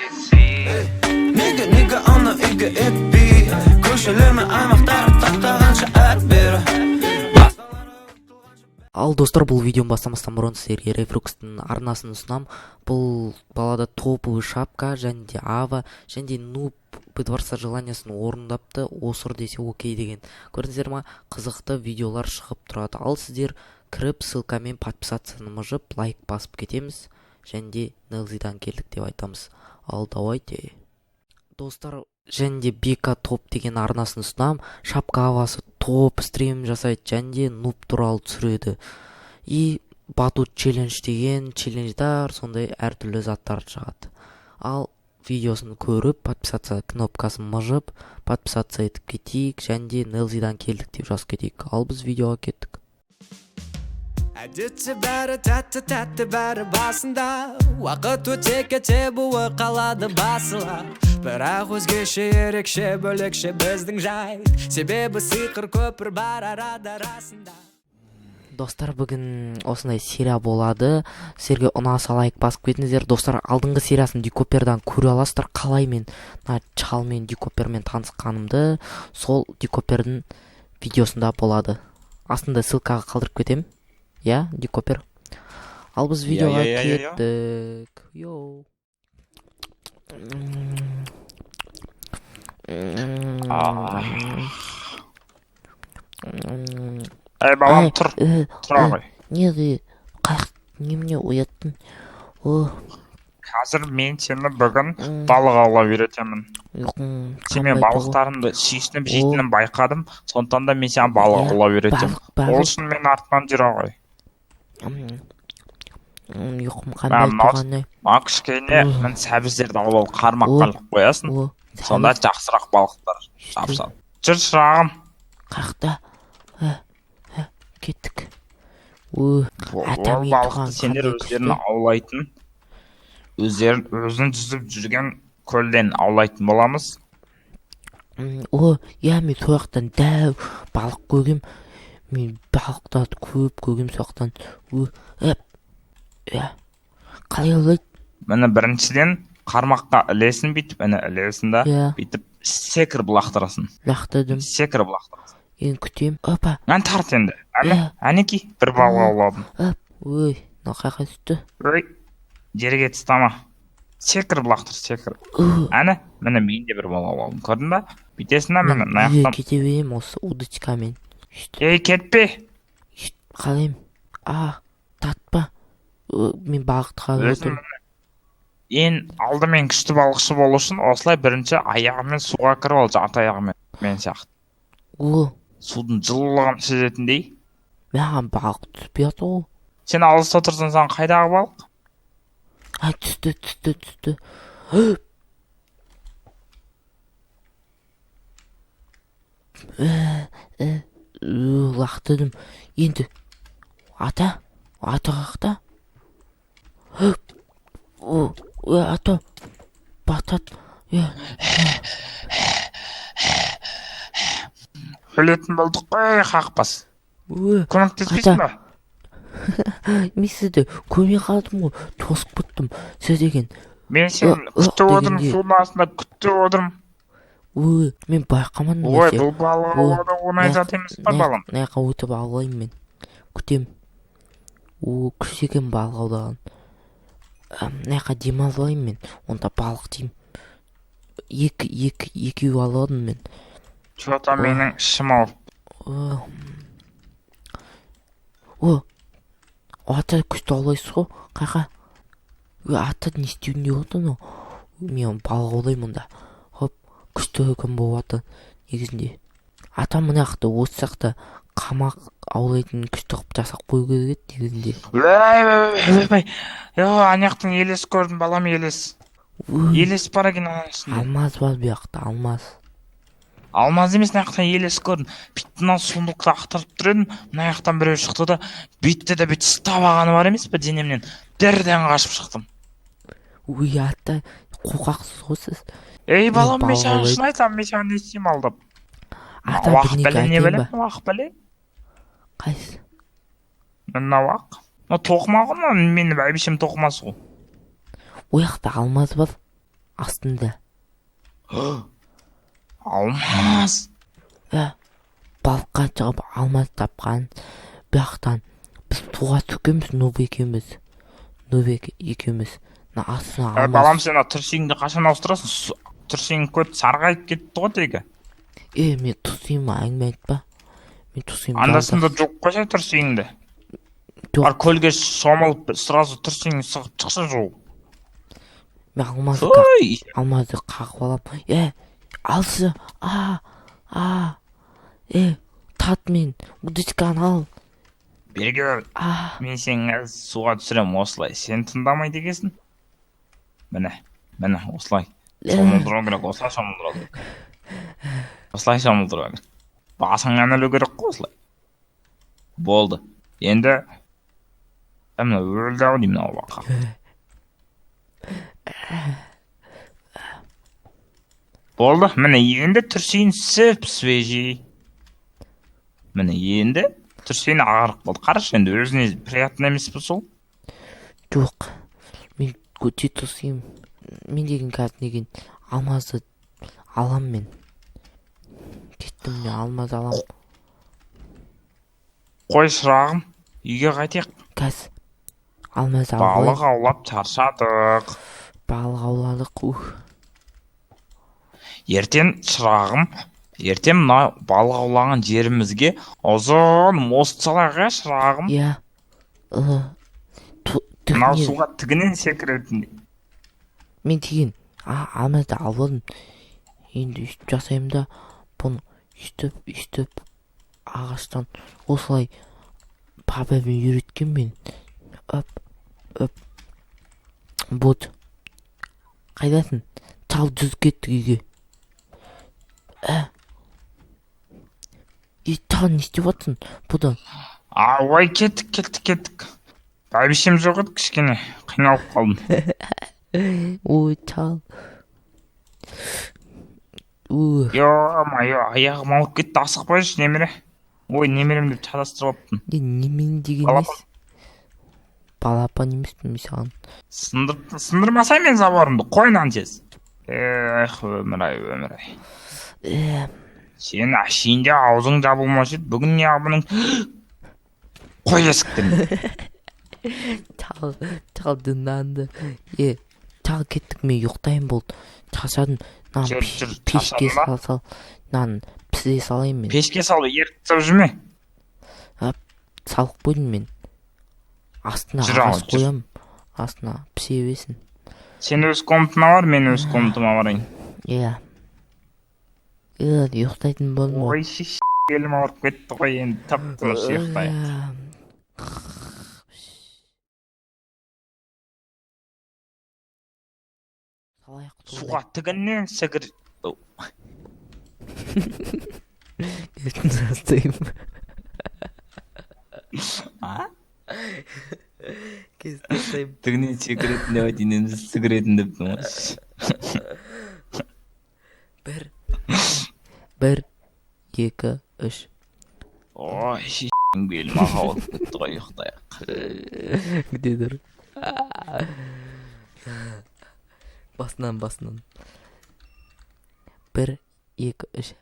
Неге, неге ана үйге етпей? Көшелер мен аймақтар таптағанша әрі-бері. Ал, достар, бұл видеоны бастамастан бұрын сіздерге Рефрукстың арнасын ұсынамын. Бұл балада топовый шапка және де ава және де нуб дворца желаниясын орындапты. Осыр десе окей деген. Көрдіңіздер ма, қызықты видеолар шығып тұрады. Ал сіздер кіріп, ссылкамен подписаться мыжып, лайк басып кетеміз және де Нелзидан келдік деп айтамыз. Ал давайте, достар, және де Бека Топ деген арнасын ұсынамын. Шапка, авасы топ, стрим жасайды және де нуб туралы түсіреді и батут челлендж деген челлендждар, сондай әртүрлі заттар шығады. Ал видеосын көріп, подписаться кнопкасын мыжып, подписаться етіп кетейік және де Нелзидан келдік деп жазып кетейік. Ал біз видеоға кеттік. Әдетте бәрі тәтті, тәтті бәрі басында. Уақыт өте кете буы қалады басыла. Бірақ өзгеше, ерекше, бөлекше біздің жайт. Себебі сиқыр көпір бар арада расында. Достар, бүгін осындай серия болады. Сіздерге ұнаса, лайк басып кетіңіздер. Достар, алдыңғы сериясын Дикопердан көре аласыздар, қалай мен мына чалмен, Дикопермен танысқанымды. Сол Дикопердің видеосында болады, астында ссылкаға қалдырып кетемін, иә, Дикопер. Ал біз Иә, видеоға иә, иә, иә. кеттік. Йоу. А. Ей, балам, тұр, тұра ғой. Неге, қаяқ, немене ояттың? О. Қазір мен сені бүгін балық аулап үйретемін. Ұйқым Сен мен қанбай тұр ғой. балықтарымды сүйсініп жейтінін байқадым, сондықтан да мен саған балық аулап үйретемін. Балық, балық. Ол үшін мен артынан жүре ғой. Ұйқым қанбай Мына тұрғаны. Мына кішкене міне сәбіздерді алып алып, қармаққа іліп қоясың. О. Сонда жақсырақ балықтар жабысады. Жүр, шырағым. Қаяқта? Кеттік. О, Ол атам, үй балықты тұрған сендер қандай өздерін күшті. аулайтын, өздерін өзің жүзіп жүрген көлден аулайтын боламыз. О, иә, мен сол жақтан дәу балық көргем. Мен балықтарды көп көргем сол жақтан. О, әп. Иә. Қалай аулайды? Міне, біріншіден қармаққа ілесің бүйтіп, міне, ілесің да, бүйтіп секіріп лақтырасың. Лақтырдым. Секіріп лақтырасың. Енді күтемін. Опа. Ән, тарт енді. Әне, әнекей, бір балық ауладым. Әп. Ой, мынау қаяққа түсті? Ой, жерге тастама. Секіріп лақтыр, секіріп. О, Әне, міне, мен де бір балық ауладым. Көрдің ба? Бүйтесің да, міне, мен мына үйге жақтан. кете беремін осы удочкамен. Үйтіп, Ей, кетпе. үйтіп қалаймын. А, тартпа. Ö, мен балықты қарап Өзің отырмын. міне, ең алдымен күшті балықшы болу үшін осылай бірінші аяғымен суға кіріп ал, жарты аяғымен, мен сияқты. О, Судың жылылығын сезетіндей. Маған балық түспей жатыр ғой. Сен алыста тұрсаң, саған қайдағы балық? Ай, түсті, түсті, түсті. Лақтырдым. Енді ата, ата қақта. О, ата, батат. Е, Өлетін болдық қой, қақпас. Ө, Көмектеспейсің ата. ба? Мен сізді көрмей қалдым ғой, тосып кеттім. Сіз деген. Мен сені күтіп отырмын, судың астында күтіп отырмын. Ой, мен байқамадым Ой, нәрсе. бұл балық Ой, аулау оңай зат емес па, балам? Мына жаққа өтіп аулаймын мен. Күтем. О, күшті екен балық аулаған. Мына жаққа демалып алайын мен. Онда балық деймін. Екі, екі, екеу аладым мен. Че-то менің ішім ауырып. О, о, ата, күшті аулайсыз ғой. Қайқа? Ө, ата, не істеуін деп отыр анау? Мен балық аулаймын онда. Хоп, күшті екен болып жатыр негізінде. Ата, мына жақта осы жақта қамақ аулайтын күшті қылып жасап қою керек еді негізінде. Ой, ой, ой, ой, ой, ана жақтан елес көрдім, балам, елес. Ой, Елес бар екен ананың ішінде. Алмаз бар бұл жақта, алмаз. Алмаз емес, мына жақтан елес көрдім. Бүйтіп мына сундукты ақтарып тұр едім, мына жақтан біреу шықты да, бүйтті де бүйтіп ұстап алғаны бар емес пе денемнен. Бірден қашып шықтым. Ой, ата, қорқақсыз ғой сіз. Ей, Мен балам, мен балық саған аулайтын. шын айтамын, мен саған не істеймін алдап. Ата, Уақ бірнеке бәле, не айтайын бәле, ба? уақ бәле. Қайсысы? Мына уақ. Мына тоқыма ғой, мына менің бәйбішем тоқымасы ғой. Ол жақта алмаз бар. Астында. Алмаз. Ә, балыққа шығып алмаз тапқан. Бұяқтан біз суға түскенбіз, нуб екеуміз. Нуб екеуміз. Мына астына Ә, балам, алмаз. сен ана трусигіңді қашан ауыстырасың? Трусигің көт сарғайып кетті ғой тегі. Е, мен трусигіме әңгіме айтпа. Мен трусигім Анда жап-жақсы. санда жуып қойсай трусигіңді. Жоқ. Бар, көлге шомылып, сразу трусигіңді сығып шықса жуып. Мен алмазды Ой, алмазды қағып алам. Е, алшы. А, а. Е, тат мен. Удочканы ал. Бері кел. А, Мен сені қазір суға түсіремін осылай. Сен тыңдамайды екенсің. Міне, міне осылай. Шомылдыру керек, осылай шомылдыру керек. Осылай шомылдыру керек. Басыңнан ілу керек қой осылай. Болды. Енді мына өлді ау деймін мынау бақа. Болды, міне енді трусиін сіп свежий. Міне енді трусиін ағарып қалды. Қарашы, енді өзіне приятно емес пе сол? Жоқ. Мен өте трусигім. Мен деген қазір деген алмазды алам мен. Кеттім, мен алмаз алам. Қой, шырағым, үйге қайтайық. Қазір алмаз алып Балық алайын. аулап шаршадық. Балық ауладық. Ух. Ертең, шырағым, ертең мына балық аулаған жерімізге ұзын мост салайық, иә, шырағым? Иә. Мынау Түгіне суға тігінен секіретіндей. Мен деген алмазды алып алдым. Енді өйстіп жасаймын да, бұны өйстіп, өйстіп ағаштан осылай папамен үйреткен мен. Өп, өп. Вот. Қайдасың? Чал, жүзіп кеттік үйге. Ә. Е, чал, не істеп жатсың? Бұдан. А, ой, кеттік, кеттік, кеттік. Бәйбішем жоқ еді, кішкене қиналып қалдым. Ой, чал. Ух. Ё-моё, аяғым ауырып кетті, асықпайшы, немере. Ой, немерем деп шатастырып алыппын. Е, немене деген Балапан. емес. Балапан емеспін мен саған. Сындырып, сындырмасай мен заборымды, қой мынаны тез. Эх, өмір ай, өмір ай. Э, Сен әшейінде аузың жабылмаушы еді, бүгін неғып бұның. Қой есіктен. Чал, чал дынданды. Е, чал, кеттік, мен ұйықтайын, болды. Шаршадым. Мынаны Жүр, жүр, пешке шаршадың ба? сал, сал. Мынаны пісіре салайын мен. Пешке салып еріп жүрме. Салып қойдым мен. Астына Жүр ал, ағаш жүр. қоямын. Астына пісе берсін. Сен өз комнатаңа бар, мен өз комнатама барайын. Иә. Е, ұйықтайтын болдым ғой. Ой, белім ауырып кетті ғой, енді тып тыныш ұйықтайық. Э, Салайық Суға тігінен секір. Ертең тастаймын. А? Кесіп тастаймын. Тігінен секіретін деп айтайын енді, сігіретін деппін ғой. Бір. Бір, екі, үш. Ой, белім ауырып кетті ғой, ұйықтайық. Где тұр? Басынан, басынан. Бір, екі, үш.